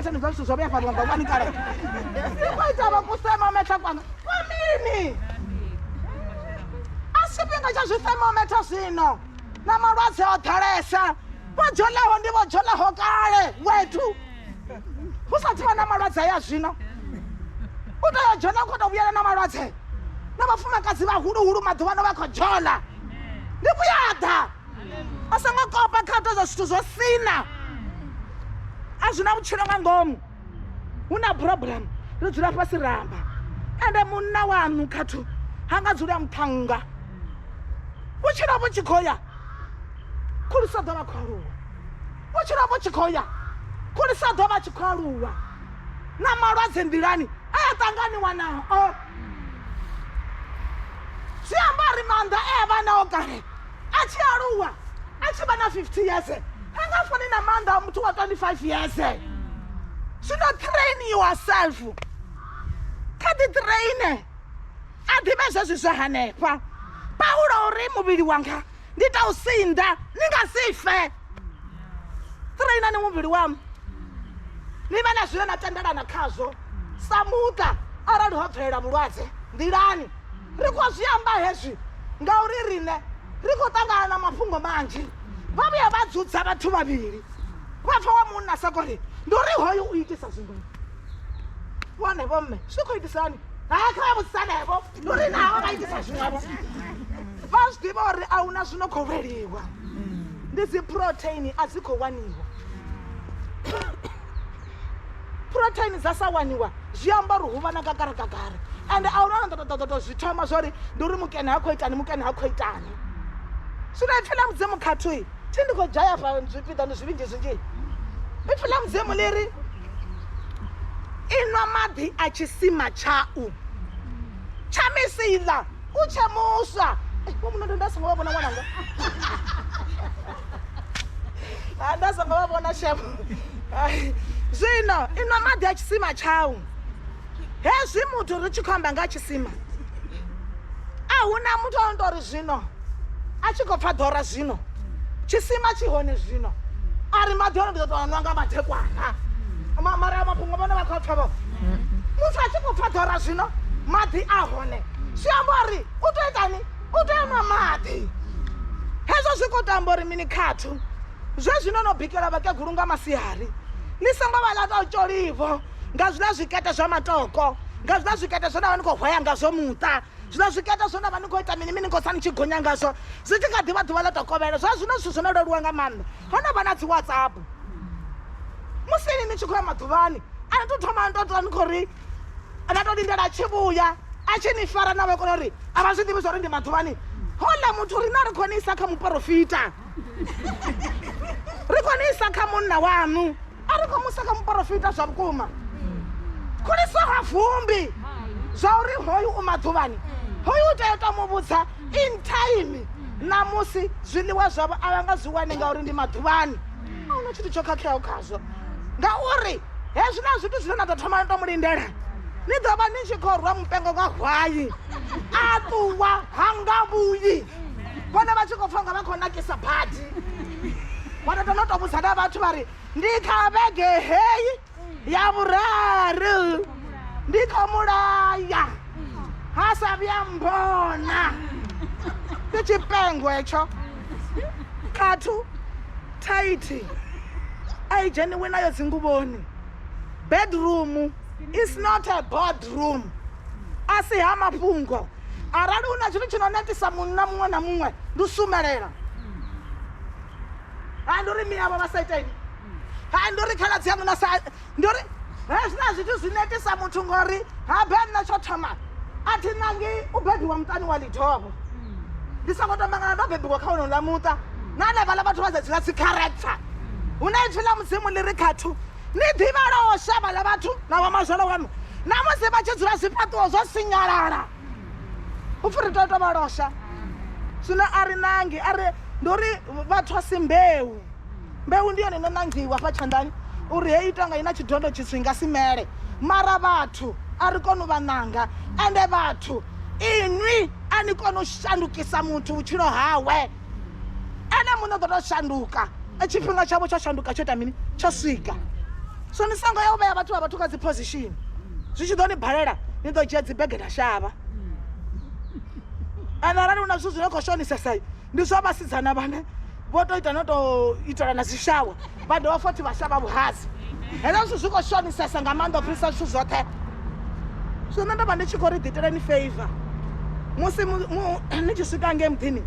thermometer ndi zwa zwithu zwo vhuya fhaṱwa nga wani kale ndi khou ita vha kuthermometer kwanga kwa mini a si tshifhinga tsha zwithermometer zwino na malwadze o ḓalesa vho dzholaho ndi vho dzholaho kale wethu hu sa thivha na malwadze aya zwino u tea u dzhola u khou tou vhuyela na malwadze na vhafumakadzi vhahuluhulu maḓuvhano vha khou dzhola ndi vhuyaḓa a songo kopa kha tou zwa zwithu zwo sina a zwi na vhutshilo nga ngomu hu na problem ri dzula fhasi ra amba ende munna waṋu khathu ha nga dzuli a muṱhannga vhutshilo vhu tshi khou ya khuliso ḓo vha khou aluwa vhutshilo vhu tshi khou ya khuliso ḓo vha tshi khou aluwa na malwadze nḓilani a ya ṱanganiwa nao zwi amba uri maanḓa e a vha nao kale a tshi aluwa a tshi vha na 50 years a nga fani na maanḓa a muthu wa 25 years zwino train yourself kha ḓi traine a ḓivhe zwezwi zwa hanefha paulo uri muvhili wanga ndi tou sinḓa ni nga si fe trainani muvhili waṋu ni vhe na zwine na tendelana khazwo sa muṱa arali ho bvelela vhulwadze nḓilani ri khou zwi amba hezwi ngauri riṋe ri khou ṱangana na mafhungo manzhi vha vhuya vha dzudza vhathu vhavhili vha pfa wa munna soko ri ndi uri hoyu u itisa zwiṅwe vhone vhomme zwi khou itisani ha kha vha vhudzisanevho ndi uri navho vha itisa zwiṅwevho vha zwi ḓivha uri a huna zwino khou lweliwa ndi dzi protein a dzi khou waniwa protein dza sa waniwa zwi amba uri hu vha na gagara gagara ende a huna no ḓo ḓo zwi thoma zwori ndi uri mukene ha khou itani mukene ha khou itani zwino ipfi ḽa mudzimu khathui thi ndi khou dzhaya fha zwipiḓa ndi zwivhinzhi zwinzhi ipfi ḽa mudzimu ḽi ri inwa maḓi a tshisima tshau tsha misi iḽa u tshe muswa vho muno nda songo vha vhona ṅwananga ha nda songo vha vhona shem zwino inwa maḓi a tshisima tshau hezwi muthu ri tshi khou amba nga tshisima a hu na muthu o no tou ri zwino a tshi khou pfa ḓora zwino tshisima tshi hone zwino a ri maḓi hone ndi ḓo tou nwa nga madekwana mara mafhungo vhone vha khou pfa vho muthu a tshi khou pfa ḓora zwino maḓi a hone zwi amba uri u tou itani u tea nwa maḓi hezwo zwi khou tamba uri mini khathu zwe zwino no bikela vhakegulu nga masiari ni songo vha ḽa tou tsholivo nga zwiḽa zwikete zwa matoko nga zwiḽa zwikete zwe na vha ni khou hwaya ngazwo muṱa zwiḽa zwikete zwe na vha ni khou ita mini mini khou sa ni tshi gonya ngazwo zwi tshi kha ḓivha ḓuvha ḽa tou kovhela zwa zwino zwithu zwo no leluwa nga maanḓa ho no vha na dzi whatsapp musi ini ni tshi khou ya maḓuvhani a ni tou thoma ni tou ṱwa ni khou ri na tou lindela a tshi vhuya a tshi ni fara na vha kona uri a vha zwi ḓivhi zwa uri ndi maḓuvhani houḽa muthu riṋe ri khou ni isa kha muporofita ri khou ni isa kha munna waṋu a ri khou musa kha muporofita zwa vhukuma khuliso ha vumbi zwa uri hoyu u maḓuvhani hoyu u tea u tou mu vhudza in time ṋamusi zwiḽiwa zwavho a vha nga zwi wani ngauri ndi maḓuvhani a huna tshithu tsho khakheaho khazwo ngauri hezwi na zwithu zwine na ḓo thoma na tou mu lindela ni ḓo vha ni tshi khou rwa mupengo nga hwayi a ṱuwa ha nga vhuyi vhone vha tshi khou pfa nga vha khou nakisa badi vha tou no tou vhudza na vhathu vha ri ndi kha vhege heyi ya vhuraru ndi khou mulaya ha sa vhuya mbona ndi tshipengo hetsho khathu thaithi a i dzheniwi nayo dzinguvhoni bedroom is not a boardroom a si ha mafhungo arali hu na tshithu tshi no netisa munna muṅwe na muṅwe ndi u sumelela ha ndi uri miyavho vha sa iteni ha ndi uri khaladzi yaṋu na sa ndi uri hezwiḽa zwithu zwi netisa muthu ngori ha be nṋe tsho thoma a thi nangi u bebiwa muṱani wa lidovho ndi songo tou mangala ndo bebiwa kha honouḽa muṱa na hanevhaḽa vhathu vha dza dzi character hu na ipfi ḽa mudzimu ḽi ri khathu ni ḓivhalaho shavha ḽa vhathu na vha mazwala waṋu na musi vha tshi dzula zwifhaṱuwo zwo sinyalala u pfhi ri tea u tou vha losha zwino a ri nangi a ri ndi uri vhathu a si mbeu mbeu ndi yone ino nangiwa fha tshanḓani uri heyi tonga i na tshidondo tshitswu i nga si mele mara vhathu a ri koni u vha nanga ende vhathu inwi a ni koni u shandukisa muthu vhutshilo hawe ene muṋe ḓo tou shanduka tshifhinga tshavho tsho shanduka tsho ita mini tsho swika. So ni songo ya u vhea vhathu vha vhathu kha dzi position, zwi tshi ḓo ni balela ni ḓo dzhia dzibege na shavha. Ende arali hu na zwithu zwine khou shonisesa ndi zwa vhasidzana vhane vho to ita no to itela na dzishawa vha dovha fothi vha shavha vhuhadzi. Hezwo zwithu zwi khou shonisesa nga maanḓa u fhirisa zwithu zwoṱhe. So nṋe ndo vha ndi tshi khou ri ḓiteleni favor musi ni tshi swika ngei muḓini,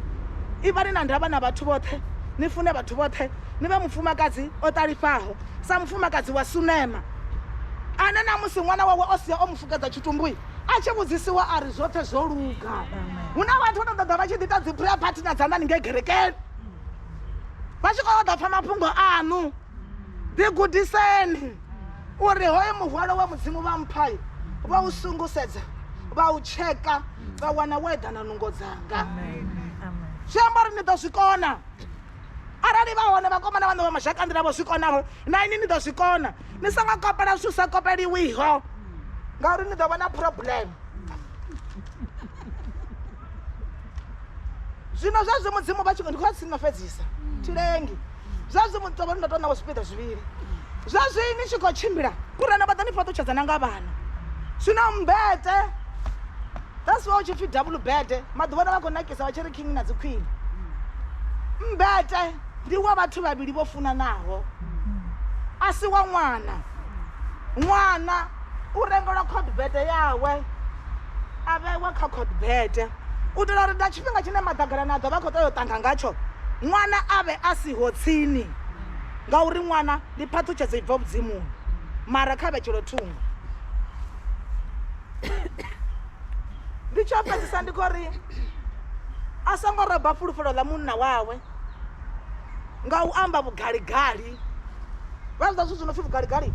ivhani na ndavha na vhathu vhoṱhe, ni fune vhathu vhoṱhe, ni vhe mufumakadzi o ṱalifhaho sa mufumakadzi wa Sunema ane na musi ṅwana wawe o sia o mu fukedza tshitumbui a tshi vhudzisiwa a ri zwoṱhe zwo luga. Hu na vhathu vho no ṱoḓa vha tshi ḓi ita dzi prayer party na dzanani ngei kerekeni vha tshi khou ṱoḓa pfa mafhungo aṋu. Ḓigudiseni uri hoyo muhwalo wa Mudzimu vha mpha vha u sungusedza vha u tsheka vha wana wo eḓana nungo dzanga. Zwi amba uri ni ḓo zwi kona. Arali vha hone vhakomana vhaṋu vha mazhakanḓila vho zwi konaho, na inwi ni ḓo zwi kona. Ni songo kopela zwithu sa kopeliwiho ngauri ni ḓo vha na problem. Zwino zwezwi Mudzimu vha tshi ndi khou tsini no fhedzisa thilengi zwezwi mutovholi ndo to ṋewa zwipiḓa zwivhili zwezwi ni tshi khou tshimbila murena vha ḓo ni fhaṱutshedza na nga vhana. Zwino mbete that's why u tshi pfi double bed maḓuvhano vha khou nakisa vha tshi ri king na dzi queen. Mbete ndi wa vhathu vhavhili vho funanaho, a si wa ṅwana. Ṅwana u rengelwa cot bed yawe a vhewa kha cot bed u itela uri nga tshifhinga tshine maḓagalana a ḓo vha khou tea u tanga ngatsho ṅwana a vhe a siho tsini, ngauri ṅwana ndi phaṱhutshedzo i bva vhudzimuni mara kha vhetshelwe thungo. Ndi tshi fhedzisa ndi khou ri a songo roba fhulufhelo ḽa munna wawe nga u amba vhugaligali. Vha zwi ḓivha zwithu zwi no pfi vhugaligali?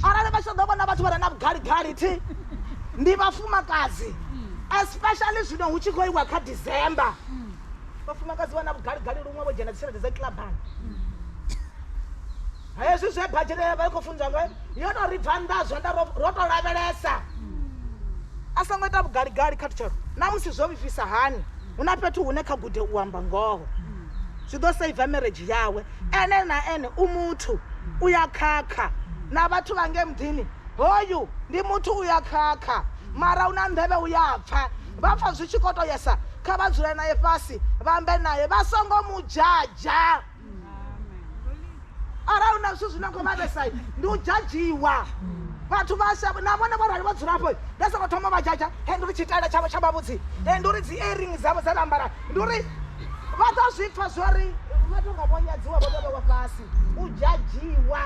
Arali vha tshi ṱoḓa u vhona vhathu vha re na vhugaligali thi ndi vhafumakadzi, especially zwino hu tshi khou iwa kha December. Vhafumakadzi vha na vhugaligali luṅwe vho dzhena dzi tshelede dza kiḽabani. Hezwi zwe badzhete ya vha i khou funzwa nga yo to ri bva nnḓa zwanḓa ro to lavhelesa. A songo ita vhugaligali khathutshelo na musi zwo vhifhisa hani, hu na fhethu hune kha gude u amba ngoho zwi ḓo seiva marriage yawe. Ene na ene u muthu u ya khakha na vhathu vha ngei muḓini, hoyu ndi muthu u ya khakha mara u na nḓevhe u ya pfa. Vha pfa zwi tshi khou to yesa kha vha dzule naye fhasi vha ambe naye vha songo mu dzhadzha. Arali hu na zwithu zwine khou vha vhesa ndi u dzhadzhiwa. Vhathu vha shavha na vhone vho rali vho dzula afho nda songo thoma vha dzhadzha he ndi uri tshitaela tshavho tsha vhavhudzi, he ndi uri dzi earring dzavho dze vha ambara, ndi uri vha ḓo zwi pfa zwori vha tonga vho nyadziwa vho to vhewa fhasi. U dzhadzhiwa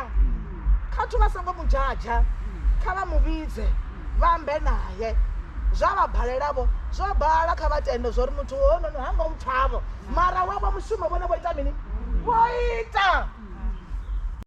khathu vha songo mu dzhadzha, kha vha mu vhidze vha ambe naye. Zwa vha balelavho zwo bala, kha vha tende zwori muthu hoyunoni ha ngo mpfavho mara wavho mushumo vhone vho ita mini, vho ita.